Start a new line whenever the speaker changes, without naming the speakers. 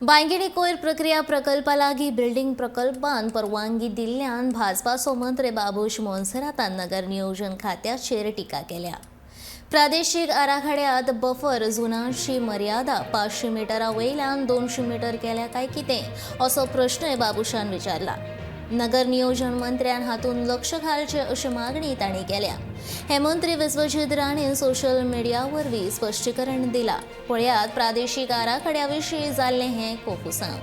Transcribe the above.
बांयगिणी कोयर प्रक्रिया प्रकल्पा लागीं बिल्डिंग प्रकल्पान परवानगी दिल्ल्यान भाजपाचो मंत्री बाबूश मोन्सेरातान नगर नियोजन खात्याचेर टिका केल्या. प्रादेशीक आराखड्यात बफर झोनाची मर्यादा 500 मिटरा वयल्यान 200 मिटर केल्या काय कितें असो प्रश्नय बाबूशान विचारला. नगर नियोजन मंत्र्यान हातूंत लक्ष घालचें अशी मागणी तांणी केल्या. हे मंत्री विश्वजीत राणेन सोशल मिडिया वरवीं स्पश्टीकरण दिलां. पळयात प्रादेशीक आराखड्या विशीं जाल्लें हें कोफुसांव.